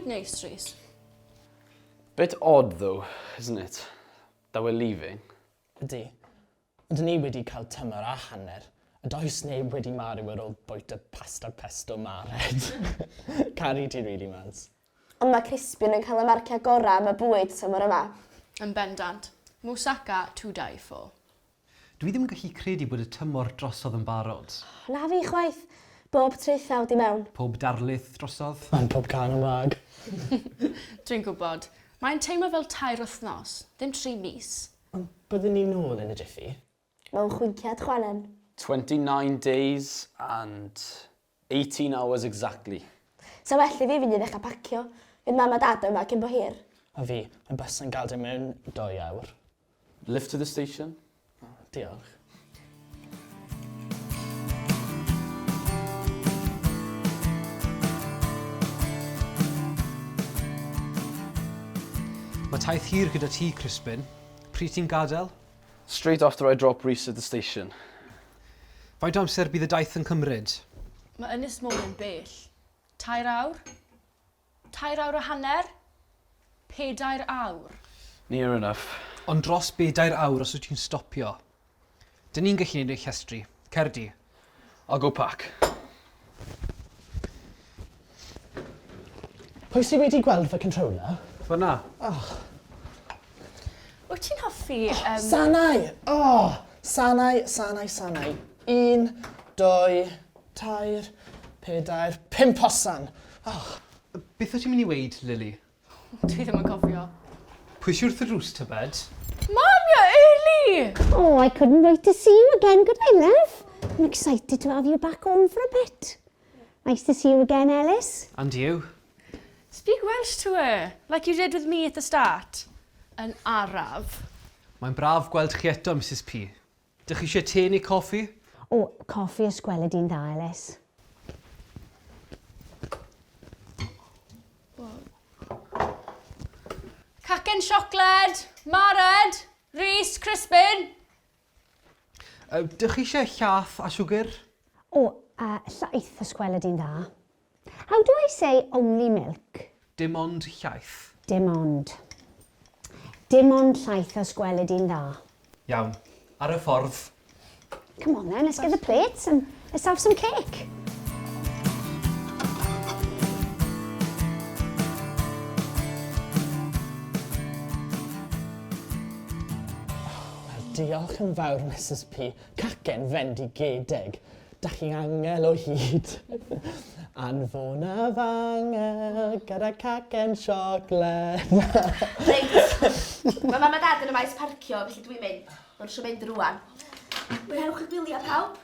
Bwyd neis, Rhys. Bit odd though, isn't it? That we're leaving. Ydy. Ond ni wedi cael tymor a hanner, a does neb wedi marw ar ôl bwyta pasta pesto Mared. Caru ti rili, Mads. Ond mae Crispin yn cael y marciau gorau am y bwyd tymor yma. Yn bendant. Moussaka to die for. Dwi ddim yn gallu credu bod y tymor drosodd yn barod. Na fi chwaith. Bob traethawd i mewn. Pob darlith drosodd. Ond pob cân yn wag. Dwi'n gwybod. Mae'n teimlo fel tair wythnos, ddim tri mis. Ond byddwn ni nôl yn y jiffy. Mewn chwinciad chwannen. 29 days and 18 hours exactly. Sa well i fi fynd i ddechrau pacio. Fydd mam a dad yma cyn bo hir. A fi, mae bws yn gadael mewn dou awr. Lift to the station? Diolch. Mae taith hir gyda ti, Crispin. Pryd ti'n gadael? Straight after I drop Rhys at the station. Faint o amser bydd y daith yn cymryd? Mae Ynys Môn yn bell. Tair awr? Tair awr a hanner? Pedair awr? Near enough. Ond dros bedair awr os wyt ti'n stopio. Dyn ni'n gallu neud y llestri. Cer di. I'll go pack. Pwy sy wedi gweld fy controller? Fyna. Oh. Wyt ti'n hoffi... Um... Sanau! Oh! Sanau, sanau, sanau. Un, dou, tair, pedair, pump hosan. Oh. Beth wyt ti'n mynd i weud, Lily? Dwi ddim yn cofio. Pwy sy wrth y drws, tybed? Mam, you're early! Oh, I couldn't wait to see you again, could I, love? I'm excited to have you back home for a bit. Nice to see you again, Ellis. And you. Speak Welsh to her, like you did with me at the start. Yn araf. Mae'n braf gweld chi eto, Misus P. Dych chi eisiau te neu coffi? O, coffi os gweli di'n dda, Ellis. Cacen siocled! Mared! Rhys! Crispin! Uh, dych chi eisiau llath a siwgr? O, uh, llaeth os gweli di'n dda. How do I say only milk? Dim ond llaeth. Dim ond. Dim ond llaeth os gweli di'n dda. Iawn. Ar y ffordd. Come on then, let's get the plates and let's have some cake. Wel, diolch yn fawr, Misus P. Cacen fendigedig. Dach chi'n angel o hyd. Anfonaf angel gyda cacen siocled. Reit. Mae mam a dad yn y maes parcio, felly dwi'n mynd. Maen nhw eisiau mynd rwan. Mwynhewch y gwyliau pawb.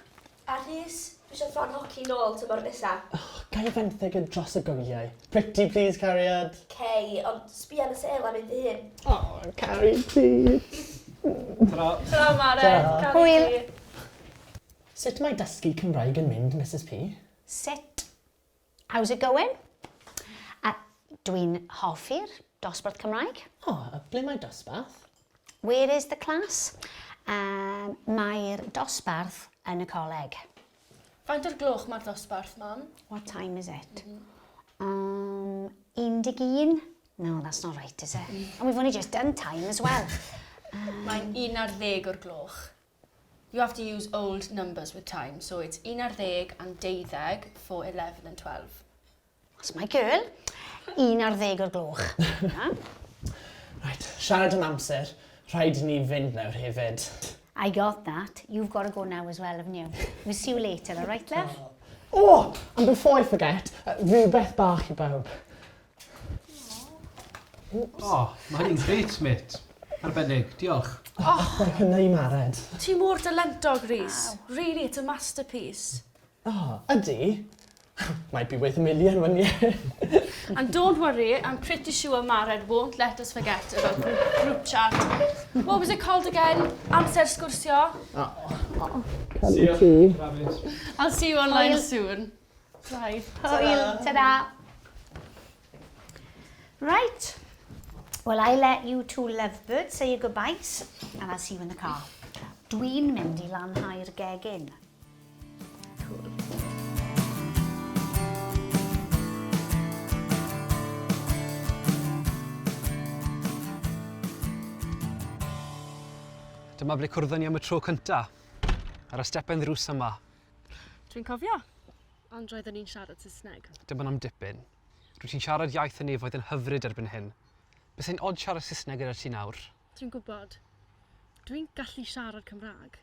A Rhys, dwi eisiau ffon hoci nôl tymor nesa. Oh, ga i fenthyg yn dros y gwyliau? Pretty please, cariad. Cei, ond sbia ar y sêl am un dy hun. Oh, caru ti. Tara. Tara, Mared. Caru Hwyl. ti. Sut mae dysgu Cymraeg yn mynd, Misus P? Sut? How's it going? A dwi'n hoffi'r dosbarth Cymraeg. O, a ble mae dosbarth? Where is the class? Um, mae'r dosbarth yn y coleg. Faint o'r gloch mae'r dosbarth, mam? What time is it? Mm -hmm. Um, 11? No, that's not right, is it? And we've only just done time as well. Um, Mae'n un ar ddeg o'r gloch. You have to use old numbers with time, so it's un ar ddeg and deuddeg for 11 and 12. That's my girl. Un ar ddeg o'r gloch. Right, siarad am amser, rhaid i ni fynd nawr hefyd. I got that. You've got to go now as well, haven't you? We'll see you later, all right, love? Oh, and before I forget, rhywbeth bach i bawb. Oops. Oh, mae hynny'n grêt, mate. Arbennig, diolch. Oh. Mae hynna i Mared. Ti mor dalentog, Rhys. Wow. Really, it's a masterpiece. Oh, ydy? Might be worth a million one year. And don't worry, I'm pretty sure Mared won't let us forget about group, group chat. What was it called again? Amser sgwrsio. Oh. oh. See you. I'll see you online Hwyl. soon. Bye. Hwyl. Ta-da. Right. Well, I let you two lovebirds say your goodbyes and I'll see you in the car. Dwi'n mynd i lanhau'r gegin. Cool. Dyma ble cwrddon ni am y tro cynta. Ar y stepen ddrws yma. Dwi'n cofio. Ond roeddwn i'n siarad Saesneg. Dim ond am dipyn. Rwyt ti'n siarad iaith y nefoedd yn hyfryd erbyn hyn. Bysai'n od siarad Saesneg gyda ti nawr. Dwi'n gwybod. Dwi'n gallu siarad Cymraeg.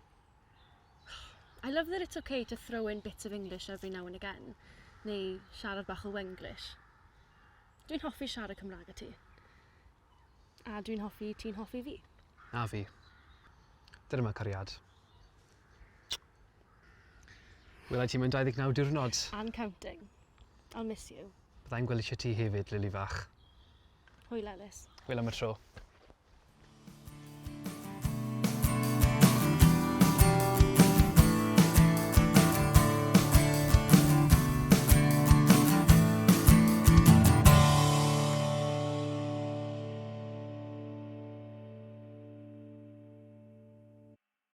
I love that it's okay to throw in bits of English every now and again. Neu siarad bach o Wenglish. Dwi'n hoffi siarad Cymraeg â ti. A dwi'n hoffi ti'n hoffi fi. A fi. Dyna ma cariad. Welai ti mewn 29 diwrnod. And counting. I'll miss you. Byddai'n gweld eisiau ti hefyd, Lily fach. Hwyl, Ellis. Hwyl am y tro.